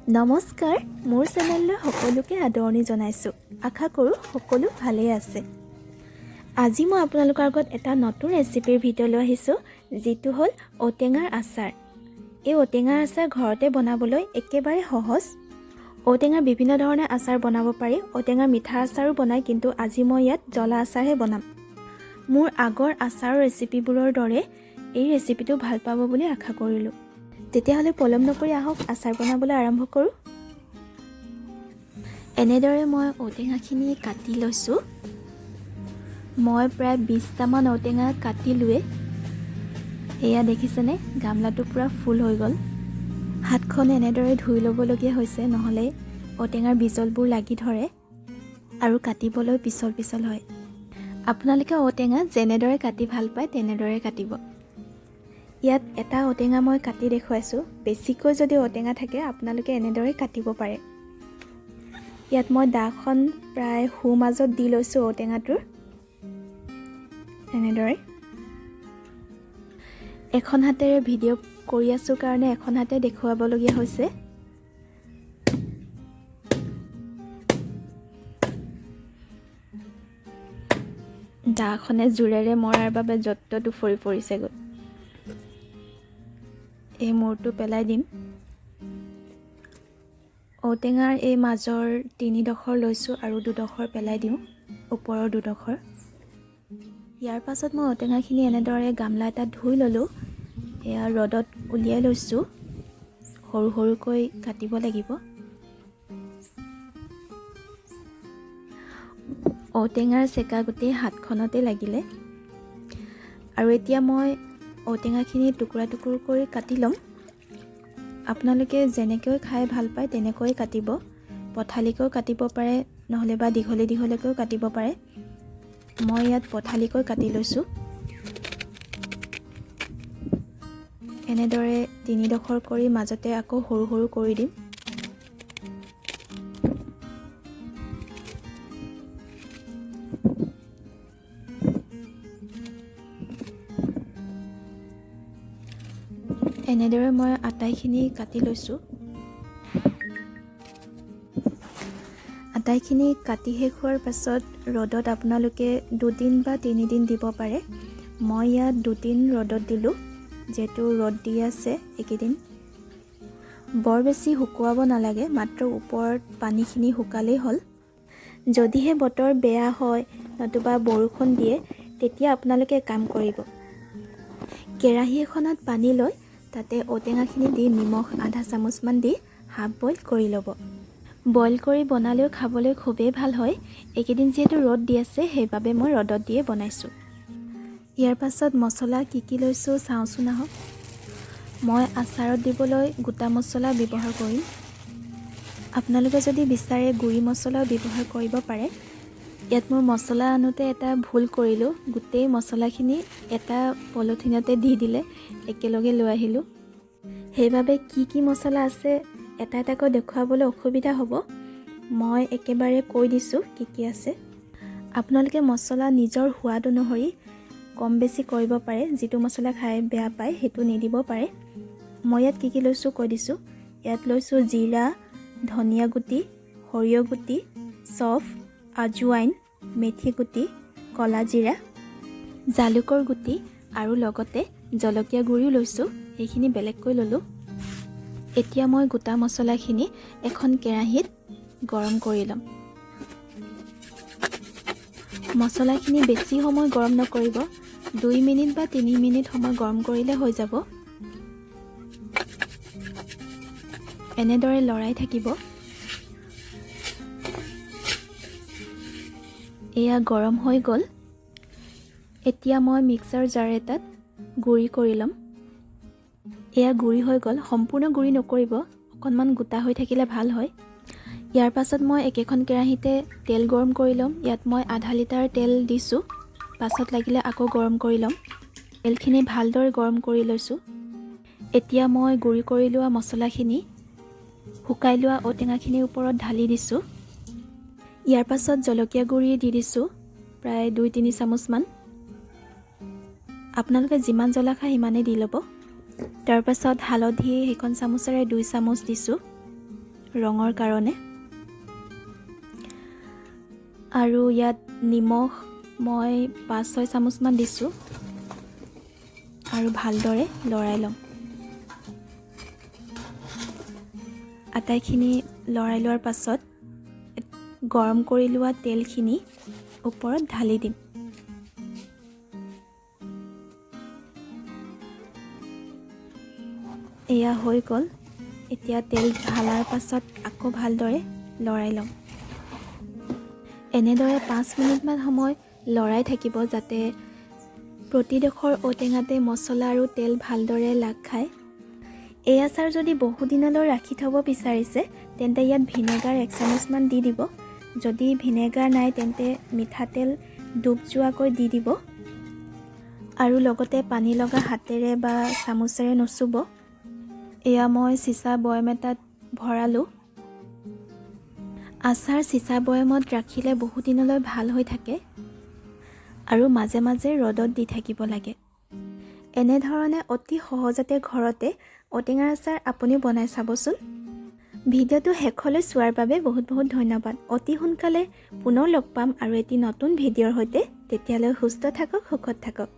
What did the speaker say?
নমস্কাৰ, মোৰ চেনেললৈ সকলোকে আদৰণি জনাইছোঁ। আশা কৰোঁ সকলো ভালেই আছে। আজি মই আপোনালোকৰ আগত এটা নতুন ৰেচিপিৰ ভিডিঅ' লৈ আহিছোঁ, যিটো হ'ল ঔটেঙাৰ আচাৰ। এই ঔটেঙাৰ আচাৰ ঘৰতে বনাবলৈ একেবাৰে সহজ। ঔটেঙাৰ বিভিন্ন ধৰণে আচাৰ বনাব পাৰি। ঔটেঙাৰ মিঠা আচাৰো বনায়, কিন্তু আজি মই ইয়াত জ্বলা আচাৰহে বনাম। মোৰ আগৰ আচাৰৰ ৰেচিপিবোৰৰ দৰে এই ৰেচিপিটো ভাল পাব বুলি আশা কৰিলোঁ। তেতিয়াহ'লে পলম নকৰি আহক, আচাৰ বনাবলৈ আৰম্ভ কৰোঁ। এনেদৰে মই ঔটেঙাখিনি কাটি লৈছোঁ। মই প্ৰায় 20টামান ঔটেঙা কাটিলোৱেই। এয়া দেখিছেনে, গামলাটো পূৰা ফুল হৈ গ'ল। হাতখন এনেদৰে ধুই ল'বলগীয়া হৈছে, নহ'লে ঔটেঙাৰ বিজলবোৰ লাগি ধৰে আৰু কাটিবলৈ পিছল পিছল হয়। আপোনালোকে ঔটেঙা যেনেদৰে কাটি ভাল পায়, তেনেদৰে কাটিব। ইয়াত এটা ঔটেঙা মই কাটি দেখুৱাইছোঁ। বেছিকৈ যদি ঔটেঙা থাকে, আপোনালোকে এনেদৰে কাটিব পাৰে। ইয়াত মই দাখন প্ৰায় সোঁ মাজত দি লৈছোঁ ঔটেঙাটোৰ। এনেদৰে এখন হাতেৰে ভিডিঅ' কৰি আছোঁ কাৰণে এখন হাতে দেখুৱাবলগীয়া হৈছে। দাখনে জোৰেৰে মৰাৰ বাবে য'ত ত'ত উফৰি পৰিছেগৈ। এই মূৰটো পেলাই দিম। ঔটেঙাৰ এই মাজৰ তিনিডোখৰ লৈছোঁ আৰু দুডোখৰ পেলাই দিওঁ, ওপৰৰ দুডোখৰ। ইয়াৰ পাছত মই ঔটেঙাখিনি এনেদৰে গামলা এটাত ধুই ল'লোঁ। এয়া ৰ'দত উলিয়াই লৈছোঁ। সৰু সৰুকৈ কাটিব লাগিব। ঔটেঙাৰ চেকা গোটেই হাতখনতে লাগিলে। আৰু এতিয়া মই ঔটেঙাখিনি টুকুৰা টুকুৰ কৰি কাটি ল'ম। আপোনালোকে যেনেকৈ খাই ভাল পায়, তেনেকৈ কাটিব। পথালিকৈও কাটিব পাৰে, নহ'লে বা দীঘলে দীঘলেকৈও কাটিব পাৰে। মই ইয়াত পথালিকৈ কাটি লৈছোঁ। এনেদৰে তিনিডোখৰ কৰি মাজতে আকৌ সৰু সৰু কৰি দিম। এনেদৰে মই আটাইখিনি কাটি লৈছোঁ। আটাইখিনি কাটি শেষ হোৱাৰ পাছত ৰ'দত আপোনালোকে দুদিন বা তিনিদিন দিব পাৰে। মই ইয়াত দুদিন ৰ'দত দিলোঁ, যিহেতু ৰ'দ দি আছে এইকেইদিন। বৰ বেছি শুকুৱাব নালাগে, মাত্ৰ ওপৰত পানীখিনি শুকালেই হ'ল। যদিহে বতৰ বেয়া হয় নতুবা বৰষুণ দিয়ে, তেতিয়া আপোনালোকে কাম কৰিব, কেৰাহী এখনত পানী লৈ তাতে ঔটেঙাখিনি দি নিমখ আধা চামুচমান দি হাফ বইল কৰি ল'ব। বইল কৰি বনালেও খাবলৈ খুবেই ভাল হয়। এইকেইদিন যিহেতু ৰ'দ দি আছে, সেইবাবে মই ৰ'দত দিয়ে বনাইছোঁ। ইয়াৰ পাছত মছলা কি কি লৈছোঁ চাওঁচোন আহক। মই আচাৰত দিবলৈ গোটা মছলা ব্যৱহাৰ কৰিম। আপোনালোকে যদি বিচাৰে, গুড়ি মছলাও ব্যৱহাৰ কৰিব পাৰে। ইয়াত মোৰ মছলা আনোতে এটা ভুল কৰিলোঁ। গোটেই মছলাখিনি এটা পলিথিনতে দি দিলে, একেলগে লৈ আহিলোঁ। সেইবাবে কি কি মছলা আছে এটা এটাকৈ দেখুৱাবলৈ অসুবিধা হ'ব। মই একেবাৰে কৈ দিছোঁ কি কি আছে। আপোনালোকে মছলা নিজৰ সোৱাদ অনুসৰি কম বেছি কৰিব পাৰে। যিটো মছলা খাই বেয়া পায়, সেইটো নিদিব পাৰে। মই ইয়াত কি কি লৈছোঁ কৈ দিছোঁ। ইয়াত লৈছোঁ জিৰা, ধনিয়া গুটি, সৰিয়হ গুটি, চফ, আজোৱাইন, মেথি গুটি, ক'লা জিৰা, জালুকৰ গুটি আৰু লগতে জলকীয়া গুড়িও লৈছোঁ। সেইখিনি বেলেগকৈ ল'লোঁ। এতিয়া মই গোটা মছলাখিনি এখন কেৰাহীত গৰম কৰি ল'ম। মছলাখিনি বেছি সময় গৰম নকৰিব। 2 মিনিট বা 3 মিনিট সময় গৰম কৰিলে হৈ যাব। এনেদৰে লৰাই থাকিব। এয়া গৰম হৈ গ'ল। এতিয়া মই মিক্সাৰ জাৰ এটাত গুড়ি কৰি ল'ম। এয়া গুড়ি হৈ গ'ল। সম্পূৰ্ণ গুড়ি নকৰিব, অকণমান গোটা হৈ থাকিলে ভাল হয়। ইয়াৰ পাছত মই একেখন কেৰাহীতে তেল গৰম কৰি ল'ম। ইয়াত মই আধা লিটাৰ তেল দিছোঁ। পাছত লাগিলে আকৌ গৰম কৰি ল'ম। তেলখিনি ভালদৰে গৰম কৰি লৈছোঁ। এতিয়া মই গুড়ি কৰি লোৱা মছলাখিনি শুকাই লোৱা ঔটেঙাখিনিৰ ওপৰত ঢালি দিছোঁ। ইয়াৰ পাছত জলকীয়া গুড়ি দি দিছোঁ প্ৰায় 2-3 চামুচমান। আপোনালোকে যিমান জ্বলা খায়, সিমানেই দি ল'ব। তাৰপাছত হালধি সেইখন চামুচেৰে 2 চামুচ দিছোঁ। ৰঙৰ কাৰণে। আৰু ইয়াত নিমখ মই 5-6 চামুচমান দিছোঁ আৰু ভালদৰে লৰাই ল'ম। আটাইখিনি লৰাই লোৱাৰ পাছত গৰম কৰি লোৱা তেলখিনি ওপৰত ঢালি দিম। এয়া হৈ গ'ল। এতিয়া তেল ঢালাৰ পাছত আকৌ ভালদৰে লৰাই ল'ম। এনেদৰে 5 মিনিটমান সময় লৰাই থাকিব, যাতে প্ৰতিডোখৰ ঔটেঙাতে মছলা আৰু তেল ভালদৰে লাগ খায়। এই আচাৰ যদি বহুদিনলৈ ৰাখি থ'ব বিচাৰিছে তেন্তে ইয়াত ভিনেগাৰ 1 চামুচমান দি দিব। যদি ভিনেগাৰ নাই তেন্তে মিঠাতেল ডুব যোৱাকৈ দি দিব আৰু লগতে পানী লগা হাতেৰে বা চামুচেৰে নুচুব। এয়া মই চিচা বৈয়াম এটাত ভৰালোঁ। আচাৰ চিচা বৈয়ামত ৰাখিলে বহুদিনলৈ ভাল হৈ থাকে আৰু মাজে মাজে ৰ'দত দি থাকিব লাগে। এনেধৰণে অতি সহজতে ঘৰতে ঔটেঙাৰ আচাৰ আপুনিও বনাই চাবচোন। ভিডিঅ'টো শেষলৈ চোৱাৰ বাবে বহুত বহুত ধন্যবাদ। অতি সোনকালে পুনৰ লগ পাম আৰু এটি নতুন ভিডিঅ'ৰ সৈতে। তেতিয়ালৈ সুস্থ থাকক, সুখত থাকক।